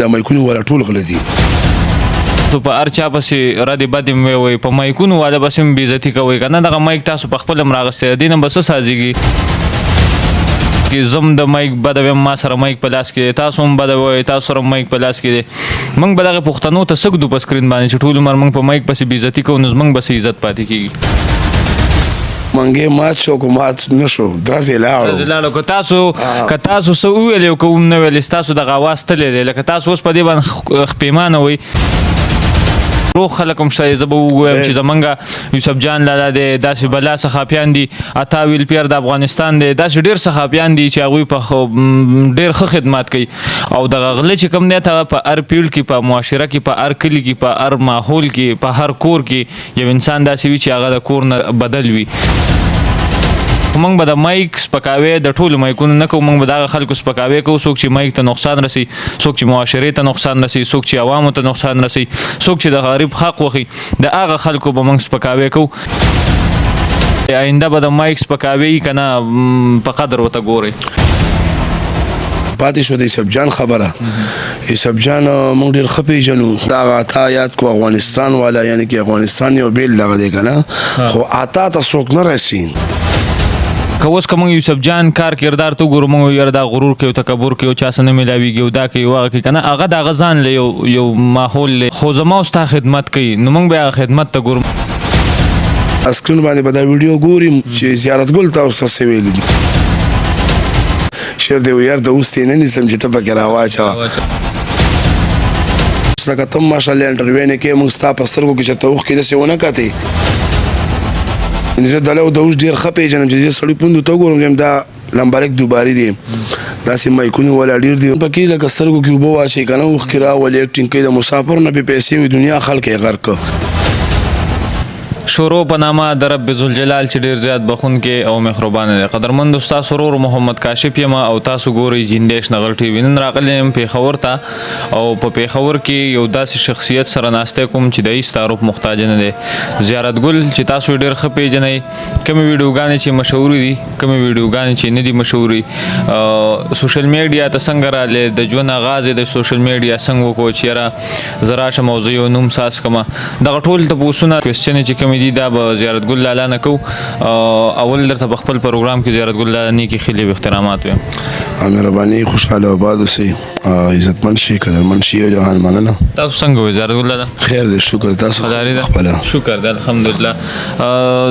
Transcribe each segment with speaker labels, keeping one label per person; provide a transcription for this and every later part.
Speaker 1: دا مایکونو والا ټول غله دي.
Speaker 2: تاسو په هر چا پسې ردې بدې هم ووایئ، په مایکونو والا پسې هم بې عزتي کوئ که نه دغه مایک تاسو په خپله هم راغستی دی، دې نه به څه سازېږي؟ کې زه هم د مایک بده وایم، ما سره مایک په لاس کې دی، تاسو هم بده وایئ، تاسو سره هم مایک په لاس کې دی. موږ به دغه پښتنو ته څه ږدو په سکرین باندې چې ټول عمر موږ په مایک پسې بې عزتي کوو، نو زموږ به څه عزت پاتې کېږي؟
Speaker 1: منګې مات شو کو مات نشو، درځې لاړو.
Speaker 2: درځې لاړو. که تاسو څه وویل او که وم نه ویل، ستاسو دغه اواز تللی دی. لکه تاسو اوس په دې باندې پښېمانه وئ. روغ خلک هم شته. زه به ووایم چې زمونږ یوسف جان لالا دی، داسې بلا صحافیان دي، عطا ویلفیر د افغانستان دی، داسې ډېر صحافیان دي چې هغوی په ډېر ښه خدمات کوي. او دغه غله چې کوم دی، ته په هر پیړ کې، په معاشره کې، په هر کلي کې، په هر ماحول کې، په هر کور کې یو انسان داسې وي چې هغه د کور نه بدل وي. موږ به د مایک سپکاوی د ټولو مایکونو نه کوو، موږ به د هغه خلکو سپکاوی کوو څوک چې مایک ته نقصان رسي، څوک چې معاشرې ته نقصان رسي، څوک چې عوامو ته نقصان رسي، څوک چې د غریب حق وخي، د هغه خلکو به موږ سپکاوی کوو. آینده به د مایک سپکاوی که نه په قدر ورته ګورئ؟
Speaker 1: پاتې شو د یوسف جان خبره، یوسف جان موږ ډېر ښه پېژنو. دا هغه عطا یاد کو افغانستان والا، یعنی کې افغانستان یو بیل دغه دی که نه، خو عطا ته څوک نه رسي.
Speaker 2: که اوس که موږ یوسف جان کار کردار ته وګورو، موږ یاره دا غرور کوي، تکبر کوي، چا سره نه میلاویږي او دا کوي او هغه کوي، که نه هغه د هغه ځان له یو ماحول دی، خو زما او ستا خدمت کوي، نو موږ به هغه خدمت ته ګورو.
Speaker 1: سکرین باندې به دا ویډیو ګوري چې زیارت ګل تاسو ته څه ویلي دي. شعر دی یار د اوس نه نیسم چې ته پکې راواچوه. اوس لکه ته ماشاءالله انټرویو نه کې، موږ ستا په سترګو کې چېرته اوښکې داسې ونه کتې. زه دله او د اوس ډېر ښه پېژنم چې زه سړي پوندو ته وګورم، یم دا لمبرک دوباري دی، داسې مایکونو والا ډېر دي پکې، لکه سترګو کې اوبه واچوي که نه، اوښکې راولي، اکټینګ کوي، د مسافر نه پې پیسې وي، دنیا خلک یې غرق.
Speaker 2: شروع په نامه د رب ذوالجلال چې ډیر زیات بخونکی او مهربان دی. قدرمند استاد ورور محمد کاشف یم او تاسو ګورئ جیندیش نغل ټي وي. نن راغلی یم پېښور ته او په پېښور کې یو داسې شخصیت سره ناستی کوم چې د هیڅ تعارف محتاج نه دی، زیارت ګل، چې تاسو یې ډېر ښه پېژنئ. کومې ویډیوګانې چې مشهورې دي، کومې ویډیوګانې چې نه دي مشهورې، سوشل میډیا ته څنګه راغلی، د ژوند اغاز یې د سوشل میډیا څنګه وکړو چې یاره زه راشم او زه یو نوم ساز کړم، دغه ټول تپوسونه کوېسچنې چې کومې دي، دا به زیارت ګل لالا نه کوو. اول درته په خپل پروګرام کې زیارت ګل لالا نیکې ښېلې او احترامات وایم.
Speaker 1: مهرباني، خوشحاله او آباد اوسئ، عزتمن شي، قدرمن شي. جهان مننه.
Speaker 2: تاسو څنګه وئ زیارت ګل لالا؟
Speaker 1: خیر دی، شکر. تاسو؟
Speaker 2: خدای ده.
Speaker 1: خپله.
Speaker 2: شکر دی، الحمدلله.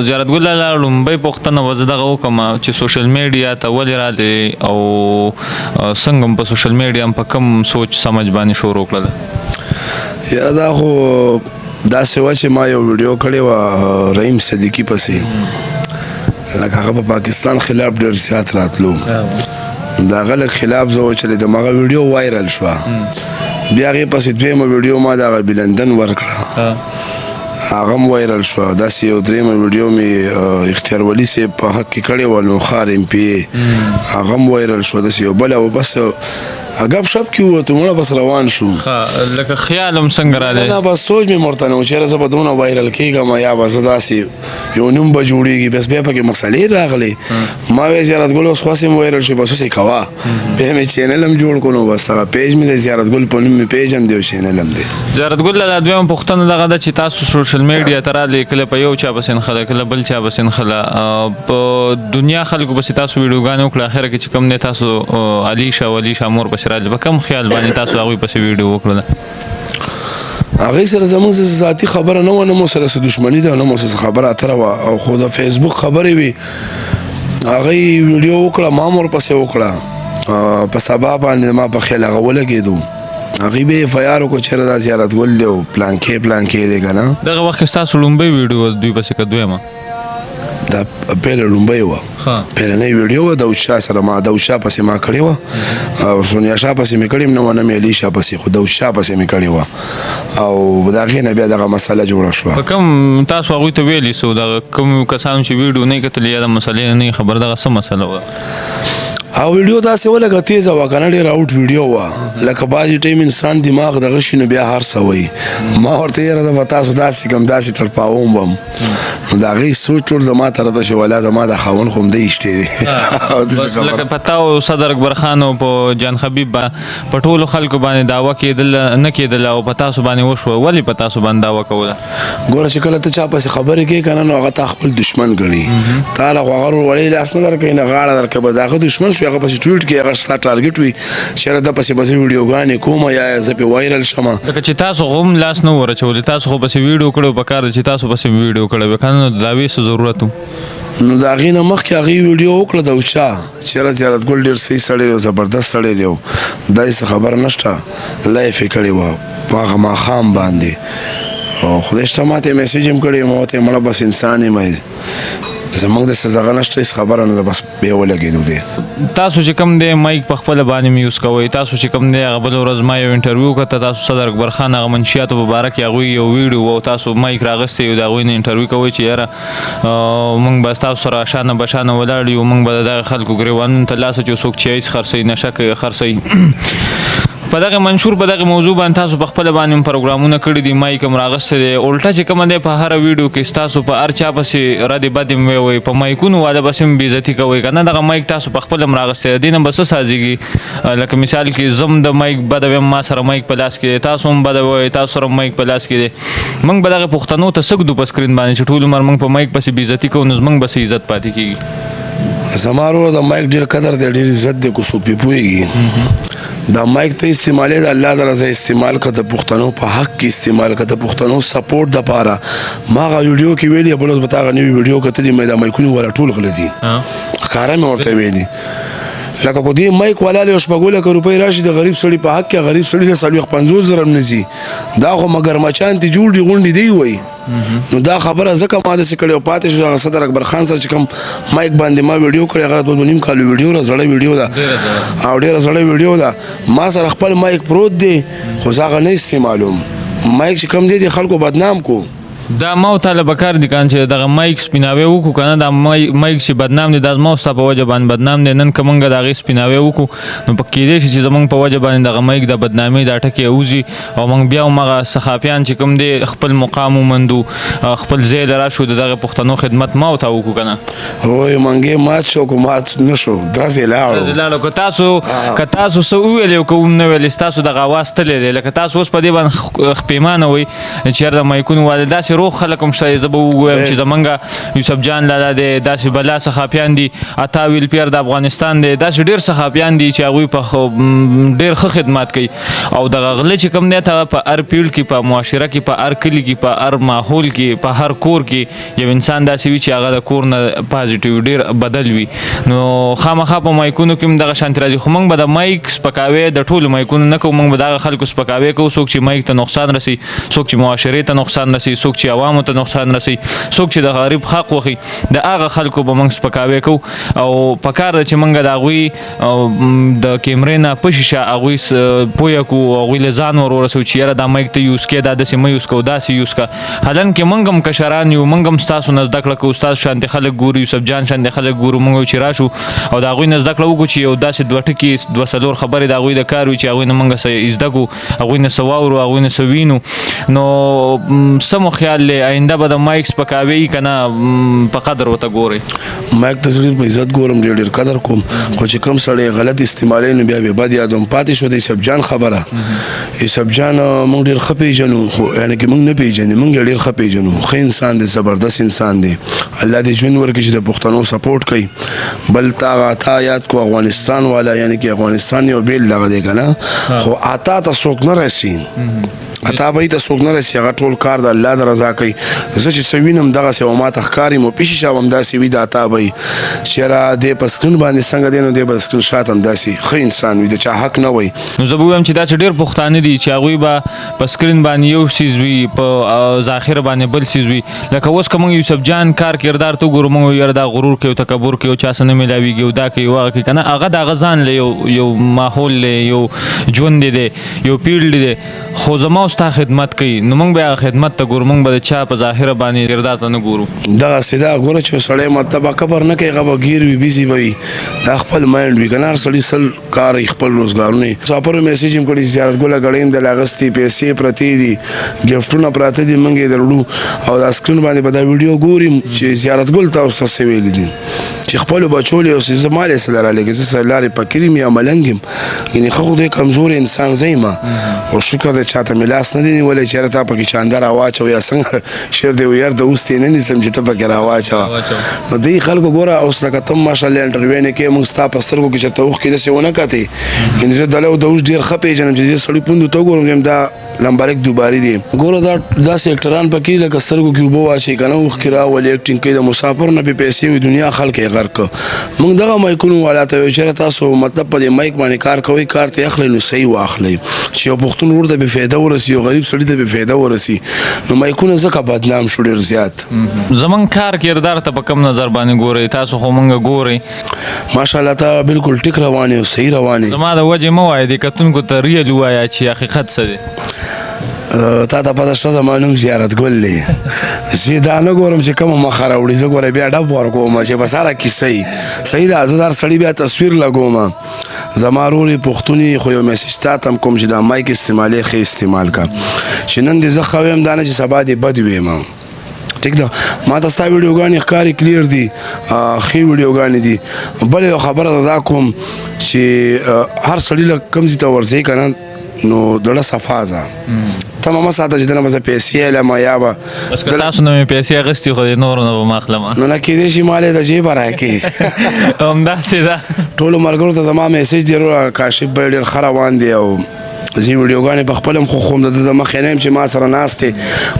Speaker 2: زیارت ګل لالا، لومبۍ پوښتنه به زه دغه وکړم چې سوشل میډیا ته ولې راغلې او څنګه هم په سوشل میډیا هم په کوم سوچ سمج باندې شروع کړله؟
Speaker 1: یاره دا خو داسې وه چې ما یو ویډیو کړې وه رحیم صدیقي پسې، لکه هغه په پاکستان خلاف ډېر زیات راتلو، د هغه لږ خلاف زه وچلېدم، هغه ویډیو وایرل شوه. بیا هغې پسې دویمه ویډیو ما د هغه بلندن ورکړه، هغه هم وایرل شوه. داسې یو درېیمه ویډیو مې اختیار ولي صاحب په حق کې کړې وه، نو ښار ایم پي ای، هغه هم وایرل شوه. داسې یو بله وه، بس غب شپ کې ووتو، مړه بس روان شو.
Speaker 2: ښه، لکه خیال هم څنګه راغلی؟
Speaker 1: نه، بس سوچ مې ورته نه و چې یاره زه به دونه وایرل کېږم یا به زه داسې یو نوم به جوړېږي. بس بیا پکې مسلې راغلې، ما ویل زیارت ګل اوس خو هسې هم وایرل شو، بس اوس یې کوه. بیا مې چینل هم جوړ کړو، نو بس هغه پیج مې د زیارت ګل په نوم مې پیج هم دی او چینل هم دی.
Speaker 2: زیارت ګل لالا، دویمه پوښتنه دغه ده چې تاسو سوشل میډیا ته راغلئ، کله په یو چا پسې نښله، کله بل چا پسې نښله، په دنیا خلکو پسې تاسو ویډیوګانې وکړه، اخره کې چې کوم دی تاسو علي شاه او علي شاه مور پسې راغلئ، په کوم خیال باندې تاسو هغوی پسې ویډیو وکړله؟
Speaker 1: هغې سره زموږ څه ذاتي خبره نه وه، نه مو سره څه دښمني ده، نه مو څه خبره اتره وه، او خو د فیسبوک خبرې وي. هغې ویډیو وکړه، ما هم ورپسې وکړه، په سبا باندې ما په خیال هغه ولګېدو، هغې به اف آی آر وکړو چېرې دا زیارت ګل دی او پلانکې پلانکې دی که نه.
Speaker 2: دغه وخت کې ستاسو لومبۍ ویډیو وه دوی پسې که دویمه؟
Speaker 1: دا پیله لومبۍ وه، پیلنۍ ویډیو وه. داود شاه سره ما، داود شاه پسې ما کړې وه او سونیا شاه پسې مې کړې هم نه وه، نه مې علي شاه پسې، خو داود شاه پسې مې کړې وه او د هغې نه بیا دغه مسله جوړه شوه.
Speaker 2: په کوم تاسو هغوی ته ویلي څه، دغه کوم کسانو چې ویډیو نه یې کتلې یا د مسلې نه یې خبر، دغه څه مسله وه؟
Speaker 1: او ویډیو داسې وه لکه تیزه وه که نه، ډېره اوټ ویډیو وه. لکه بعضې ټایم انسان دماغ دغه شي نو بیا هر څه وایي. ما ورته یاره زه به تاسو داسې کوم، داسې تړپاوم به هم. نو د هغې سوچ ټول زما طرف ته شو، ولا زما د خاوند خو همدې ایشتی دی.
Speaker 2: بس لکه په تا او صدر اکبر خان او په جان حبیب په ټولو خلکو باندې دعوه کېدله نه کېدله او په تاسو باندې وشوه، ولې په تاسو باندې دعوه کوله؟
Speaker 1: ګوره چې کله ته چا پسې خبرې کوې که نه، نو هغه تا خپل دښمن ګڼي. تا له خو هغه ورورولۍ لاس نه درکوي نه غاړه درکوي، بس د هغه دښمن شوې، هغه پسې ټویټ کوي، هغه ستا ټارګټ وي چې یاره ده پسې به زه ویډیوګانې کوم یا زه پرې وایرل شم.
Speaker 2: لکه چې تاسو خو هم لاس نه ور اچولی، تاسو خو پسې ویډیو کړې وه، په کار ده چې تاسو پسې هم ویډیو کړې وای که نه نو د دعوې څه ضرورت و؟
Speaker 1: نو د هغې نه مخکې هغې ویډیو وکړه د اوچا چې یاره زیارت ګل ډېر صحیح سړی دی او زبردست سړی دی او داسې څه خبره نشته، لایف یې کړې وه په هغه ماښام باندې. او خدای شته ماته یې میسج هم کړی، ما ورته مړه بس انسان یم، زموږ د څه دغه نشته، هېڅ خبره نه ده، بس بیا ولګېدو دی.
Speaker 2: تاسو چې کوم دی مایک په خپله باندې هم یوز کوئ، تاسو چې کوم دی هغه بله ورځ ما یو انټرویو کته، تاسو صدر اکبر خان هغه منشیاتو په باره کې هغوی یو ویډیو وه او تاسو مایک راغستی یو د هغوی نه انټرویو کوئ چې یاره موږ به ستاسو سره شانه بشانه ولاړ یو، موږ به د دغه خلکو ګریوانونو ته لاس اچو څوک چې ایس خرڅوي، نشه کوي خرڅوي. په دغه منشور په دغه موضوع باندې تاسو په خپله باندې هم پروګرامونه کړي دي، مایک هم راغستی دی. الټه چې کومه دی په هره ویډیو کې ستاسو په هر چا پسې ردې بدې هم ووایي، په مایکونو والا پسې هم بېعزتي کوئ که نه، دغه مایک تاسو په خپله هم راغستی دی، دې نه به څه سازېږي؟ لکه مثال کې زه هم د مایک بده وایم، ما سره مایک په لاس کې دی، تاسو هم بده وایئ، تاسو سره هم مایک په لاس کې دی. موږ به دغه پښتنو ته څه ږدو په سکرین باندې چې ټول عمر موږ په مایک پسې بېعزتي کوو، نو زموږ به څه عزت پاتې کېږي؟
Speaker 1: زما وروره د مایک ډېر قدر دی، ډېر عزت دی، که څوک پرې پوهېږي. دا مایک ته استعمالې د الله د رضا استعمال که د پښتنو په حق کې استعمال که د پښتنو سپورټ دپاره. ما هغه ویډیو کې ویلي، بل ورځ به تا هغه نوې ویډیو کتلې، مې دا مایکونو والا ټول غله دي، ښکاره مې ورته ویلي. لکه کو دې مایک والا له شپږو لکه روپۍ راشي د غریب سړي په حق کې، غریب سړي له 40 50 زره هم نه ځي، دا خو مګر مچان ته جوړ دي، غونډې دی وایي. نو دا خبره ځکه ما داسې کړې او پاتې شو هغه صدر اکبر خان سره چې کوم مایک باندې ما ویډیو کړې، هغه 2.5 کالو ویډیو ده، زړه ویډیو ده او ډېره زړه ویډیو ده. ما سره خپل مایک پروت دی خو زه هغه نه استعمالوم. مایک چې کوم دی د خلکو بدنام کو.
Speaker 2: دا ما او تاله به کار دي کنه چې دغه مایک سپیناوی وکړو کنه، دا مایک چې بدنام دی دا زما او ستا په وجه باندې بدنام دی. نن که مونږ د هغې سپیناوی وکړو نو په کېدای شي چې زمونږ په وجه باندې دغه مایک د بدنامۍ دا ټکی وځي او مونږ بیا هم هغه صحافیان چې کوم دی خپل مقام ومندو، خپل ځای له راشو، د دغه پښتنو خدمت ما او تا وکړو کنه.
Speaker 1: وای منګې مات شو که مات نه شو، درځې لاړو.
Speaker 2: درځې لاړو. که تاسو څه وویل او که وم نه ویل، ستاسو دغه اواز تللی دی. لکه تاسو اوس په دې باندې پېمانه وئ چې یاره د مایکونو والا داسې روغ خلک هم شته. زه به ووایم چې زمونږ یوسف جان لالا دی، داسې بلا صحافیان دي، عطا ویلفیر د افغانستان دی، داسې ډېر صحافیان دي چې هغوی په ډېر ښه خدمات کوي. او دغه غله چې کوم دی ته په هر پیړ کې، په معاشره کې، په هر کلي کې، په هر ماحول کې، په هر کور کې یو انسان داسې وي چې هغه د کور نه پازیټیو ډېر بدل وي. نو خامخا په مایکونو کې هم دغه شانتې راځي. خو موږ به د مایک سپکاوی د ټولو مایکونو نه کوو، موږ به د هغه خلکو سپکاوی کوو څوک چې مایک ته نقصان رسي، څوک چې معاشرې ته نقصان رسي، څوک چې عوامو ته نقصان رسي، څوک چې د غریب حق وخي، د هغه خلکو به موږ سپکاوی کوو. او پکار ده چې موږ د هغوی د کیمرې نه په شیشه هغوی پوهه کړو، هغوی له ځان ور ورسوو چې یاره دا مایک ته یوز کې، دا داسې مه یوز کوو، داسې یوز کړه. حالانکه موږ هم کشران یو، موږ هم ستاسو نه زده کړه کوو، ستاسو شانتې خلک ګورو، یوسف جان شانتې خلک ګورو. موږ چې راشو او د هغوی نه زده کړه وکړو چې یو داسې دوه ټکي دوه څلور خبرې د هغوی د کار وي چې هغوی نه موږ څه زده کړو، هغوی نه څه واورو، هغوی نه څه وینو. نو څه مو خیال دی آینده به د مایک سپکاوی که نه په قدر ورته ګورئ؟
Speaker 1: مایک ته زه ډېر په عزت ګورم، ډېر ډېر قدر کوم، خو چې کوم سړی غلط استعمالوي نو بیا به بد یادوم. پاتې شو د یوسف جان خبره، یوسف جان موږ ډېر ښه پېژنو، خو یعنې که موږ نه پېژني، موږ یې ډېر ښه پېژنو. ښه انسان دی، زبردست انسان دی، الله دې ژوند ورکړي چې د پښتنو سپورټ کوي. بل تا هغه عطا یاد کو، افغانستان والا، یعنې که افغانستان یو بېل دغه دی که نه، خو عطا ته څوک نه رسي، عطا به ته څوک نه رسي، هغه ټول کار د الله د رضا کوي. زه چې څه وینم دغسې او ما ته ښکاري، مو پېښې شاوم همداسې وي. د عطا به چې یاره دی په سکرین باندې څنګه دی، نو دی به د سکرین شاته همداسې ښه انسان وي، د چا حق نه وایي.
Speaker 2: نو زه به ووایم چې داسې ډېر پښتانه دي دي چې هغوی به په سکرین باندې یو څیز وي، په ظاهر باندې بل څیز وي. لکه اوس که موږ یوسف جان کار کردار ته وګورو، موږ یاره دا غرور کوي، تکبر کوي، چا سره نه میلاویږي او دا کوي هغه کوي، که نه هغه د هغه ځان له یو ماحول دی، یو ژوند دی، یو پیړ دی، خو زما او ستا خدمت کوي، نو موږ به هغه خدمت ته ګورو، موږ به د چا په ظاهره باندې کردار ته نه ګورو.
Speaker 1: دغسې ده، ګوره چې سړی مطلب کبر نه کوي، هغه به ګیر وي، بیزي به وي، دا خپل مایند وي، که نه هر سړي سل کار یې خپل روزګارونه یې. مسافرو میسج هم کړي، زیارت ګله ګړۍ هم دله اخیستې، پیسې پرتې دي، ګفټونه پراته دي، موږ یې دروړو او دا سکرین باندې به دا ویډیو ګوري چې زیارت ګل تاسو ته څه ویلي دي چې خپلو بچو له اوس زه ما له څه رالیږي، زه څه لارې فقیر یم یا ملنګ یم، یعنې ښه خو دی کمزوری انسان زه یم او شکر دی چاته مې لاس نه دی نیولی چې یاره تا پکې چانده راواچوه یا څنګه شعر دی یار د اوس ته یې نه نیسم چې ته پکې راواچوه. نو دی خلکو ګوره اوس لکه ته هم ماشاءالله انټرویو نه کوې، موږ ستا په سترګو کې چېرته اوښکې داسې ونه کتې، یعنې زه دله او د اوښ ډېر ښه پېژنم چې دې سړي پوندو ته وګورم یم دا لمبرک دوباري دی. ګوره دا داسې اکټران پکې لکه سترګو کې اوبه واچوي که نه اوښکې راولي، اکټینګ کوي، د مسافر نه پې پیسې وي، دنیا خلک یې غرق کړ. موږ دغه مایکونو والا ته وایو چېرې تاسو مطلب په دې مایک باندې کار کوئ، کار ته یې اخلئ نو صحیح واخلئ چې یو پښتون ورور ته پې فایده ورسي، یو غریب سړي ته پې فایده ورسي. نو مایکونه ځکه بدنام شو ډېر زیات.
Speaker 2: زمونږ کار کردار ته په کوم نظر باندې ګورئ؟ تاسو خو مونږ ګورئ.
Speaker 1: ماشاءالله ته بالکل ټیک روان یې او صحیح روان یې.
Speaker 2: زما د وجې مه وایه، دې کتونکو ته ریل ووایه چې حقیقت څه دی.
Speaker 1: تا ته پته شته زما نوم زیارت ګل دی، زه دا نه ګورم چې کومه مخه راوړي، زه ګوره بیا ډب ورکوم چې بس هره کیسه یې صحیح ده. زه د هر سړي بیا تصویر لګوم، زما ورور یې پښتون یې، خو یو میسج تا ته هم کوم چې دا مایک استعمالې ښه استعمال کړه، چې نن دې زه ښه ویم دا نه چې سبا دې بد ویم. ټیک ده، ما ته ستا ویډیوګانې ښکاري کلیر دي، ښې ویډیوګانې دي. بله یو خبره دا کوم چې هر سړي له کوم ځای ته ورځې که نه نو دړه صفا ځه، ته مه ساته چې دنه به زه پیسې اخلم یا به
Speaker 2: بس که تاسو نه مې پیسې اخیستي خو د نورو نه به مه اخلم.
Speaker 1: نو نه کېدای شي ما له د جېبه راکړې.
Speaker 2: همداسې ده.
Speaker 1: ټولو ملګرو ته زما میسج دی وروره، کاشف بھای ډېر ښه روان دی او ځینې ویډیوګانې په خپل هم خوښوم، د ده د مخې نه یم چې ما سره ناست دی،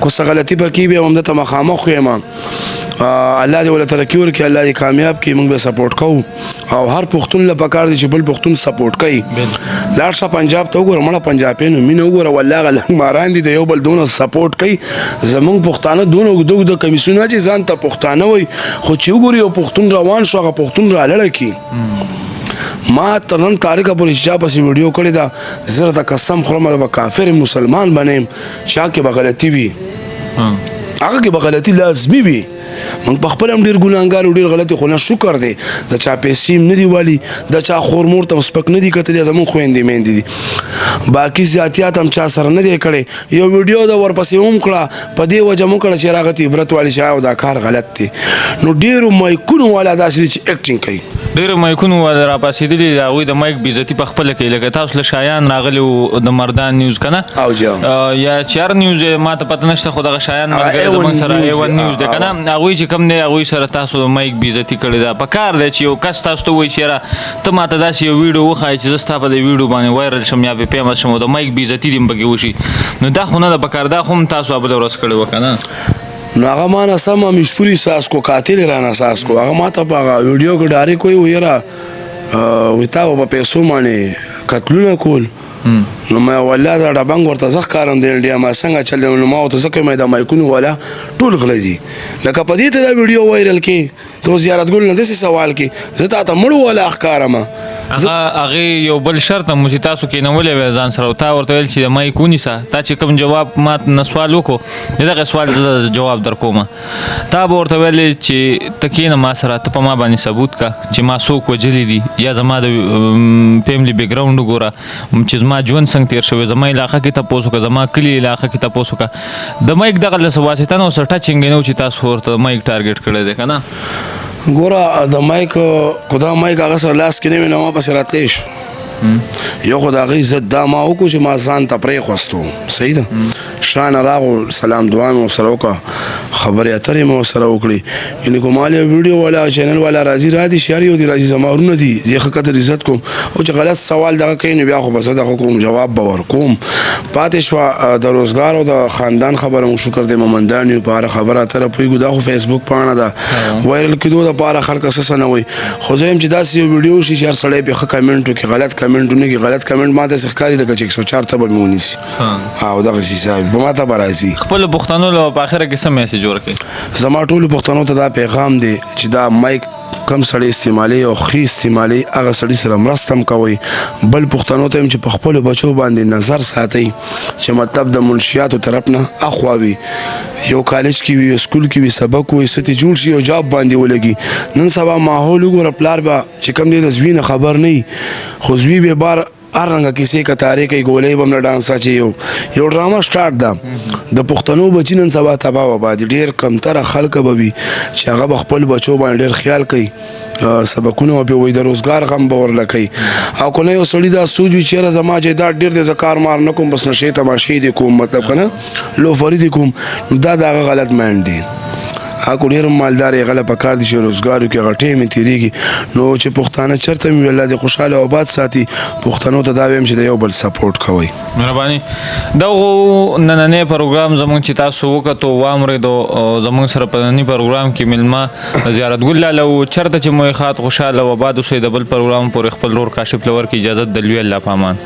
Speaker 1: که څه غلطي پکې وي هم ده ته مخامخ وایم. الله دې وله ترقي ورکړي، الله دې کامیاب کړي، موږ به سپورټ کوو او هر پښتون له پکار دی چې بل پښتون سپورټ کوي. لاړ شه پنجاب ته وګوره، مړه پنجابیانو مینه وګوره، والله هغه لنګماران دي د یو بل دونه سپورټ کوي. زمونږ پښتانه دونه اوږده اوږده کمیسونه چې ځان ته پښتانه وایي، خو چې وګوري یو پښتون روان شو هغه پښتون رالړه کړي. ما تر نن تاریخه پورې چې چا پسې ویډیو کړې ده، زه درته قسم خورم به کافر مسلمان به نه یم، چا کې به غلطي وي هغه کې به غلطي لازمي وي. موږ په خپل هم ډېر ګناهګار یو، ډېر غلطي، خو نه شکر دی د چا پیسې هم نه دي والي، د چا خور مور ته هم سپک نه دي کتلي، زموږ خویندې میندې دي، باقي زیاتیات هم چا سره نه دی کړی. یو ویډیو ده ورپسې هم کړه، په دې وجه مو کړه چې راغه ته عبرت والي چې دا کار غلط دی. نو ډېرو مایکونو والا داسې دي چې اکټینګ کوي،
Speaker 2: ډېرو مایکونو والا راپاڅېدلي دي، هغوی د مایک بېعزتي په خپله کوي. لکه تاسو له شایان راغلي وو د مردان نیوز که نه، یا چې هر نیوز ما ته پته نشته، خو دغه شایان ملګری زموږ سره ایون نیوز دی که نه، هغوی چې کوم دی هغوی سره تاسو د مایک بېعزتي کړې ده. په کار دی چې یو کس تاسو ته ووایي چې یاره ته ما ته داسې یو ویډیو وښایې چې زه ستا په دې ویډیو باندې وایرل شم یا پرې فیمس شم او د مایک بېعزتي دې هم پکې وشي، نو دا خو نه ده په کار. دا خو هم تاسو بله ورځ کړې وه که نه؟
Speaker 1: نو هغه ما نه سم مشپوري ساس کو، قاتل یې رانه ساس کو. هغه ما ته په هغه ویډیو کې ډایرک وایي یاره وایي تا به په پیسو باندې قتلونه کول. نو ما والله دا ډبنګ ورته زه ښکارم د انډیا ما څنګه چل دی. نو ما ورته ځکه ما دا مایکونو والا ټول غله دي، لکه په دې ته دا ویډیو وایرل کې ته زیارت ګل نه داسې سوال کې زه تا ته مړ والا ښکارم.
Speaker 2: هغې یو بل شرط هم و چې تاسو کېنولی وی ځان سره او تا ورته ویل چې د مایک ونیسه، تا چې کوم جواب ما نه سوال وکړو د دغه سوال زه جواب در کوم. تا به ورته ویلې چې ته کېنه ما سره، ته په ما باندې ثبوت کا چې ما څوک وژلي دي، یا زما د فیملی بیکګراونډ وګوره چې زما ژوند څنګه تېر شوی، زما علاقه کې تپوس وکړه، زما کلي علاقه کې تپوس وکړه. د مایک دغه له څه واسطه نه و، څه ټچینګ یې نه و چې تاسو ورته مایک ټارګېټ کړی دی که نه؟
Speaker 1: ګوره د مایک که دا مایک هغه سره لاس کې نه وي نو ما پسې راتلی شو. یو خو د هغه عزت دا ما وکړو چې ما ځان ته پرېښوستو، صحیح ده، شانه راغو سلام دعا مې ورسره وکړه، خبرې اترې مې ورسره وکړې. یعنې که ما له ویډیو والا چینل والا راځي را دي شي، هر یو دې راځي، زما وروڼه دي، زه ښه قدر عزت کوم، او چې غلط سوال دغه کوي نو بیا خو به زه دغه کوم جواب به ورکوم. پاتې شوه د روزګار او د خاندان خبره، موږ شکر دی مومندان یو، په هره خبره اتره پوهېږو. دا خو فیسبوک پاڼه ده، وایرل کېدو دپاره خلک څه څه نه وایي، خو زه یم چې داسې یو ویډیو شي چې هر سړی پرې ښه کمنټ وکړي، غلط کمنټ کمنټ ونه کړي، غلط کمنټ ماته داسې ښکاري لکه چې 104 ته به مې ونیسي او دغسې حساب په ما ته به راځي.
Speaker 2: خپلو پښتنو له په اخره کې څه میسج ورکوي؟
Speaker 1: زما ټولو پښتنو ته دا پیغام دی چې دا مایک کم سړی استعمالي او ښي استعمالي، هغه سړي سره مرسته هم کوئ. بل پښتنو ته هم چې په خپلو بچو باندې نظر ساتئ چې مطلب د منشیاتو طرف نه اخوا وي، یو کالج کې وي، یو سکول کې وي، سبق وي، څه ترې جوړ شي، یو جاب باندې ولګي. نن سبا ماحول وګوره، پلار به چې کوم دی د زوی نه خبر نه وي، خو زوی به بار هر رنګه کیسې کتارې کوي، ګولۍ به هم له ډانس اچوي. یو یو ډرامه سټارټ ده. د پښتنو بچي نن سبا تباه وبا دي، ډېر کمتره خلک به وي چې هغه به خپل بچو باندې ډېر خیال کوي، سبقونه به پرې وایي، د روزګار غم به ورله کوي. او که نه یو سړي دا سوچ وي چې یاره زما جایداد ډېر دی، زه کار مار نه کوم، بس نشې تماشې دې کوم، مطلب که نه لوفري دې کوم، دا د هغه غلط مایند دی. هغه ډېر مالدار یې غله پکار دي چې روزګار وکړي، هغه ټیم یې تېرېږي. نو چې پښتانه چېرته هم وي، الله دې خوشحاله او آباد ساتي. پښتنو ته دا وایم چې د یو بل سپورټ کوئ.
Speaker 2: مهرباني. دغه نننی پروګرام زمونږ چې تاسو وکتو وامرېدو، زمونږ سره په ننني پروګرام کې مېلمه زیارت ګل لاله و. چېرته چې مو یې ښاد، خوشحاله او آباد اوسئ. د بل پروګرام پورې خپل ورور کاشف له ورکړي اجازت. د لوی الله په امان.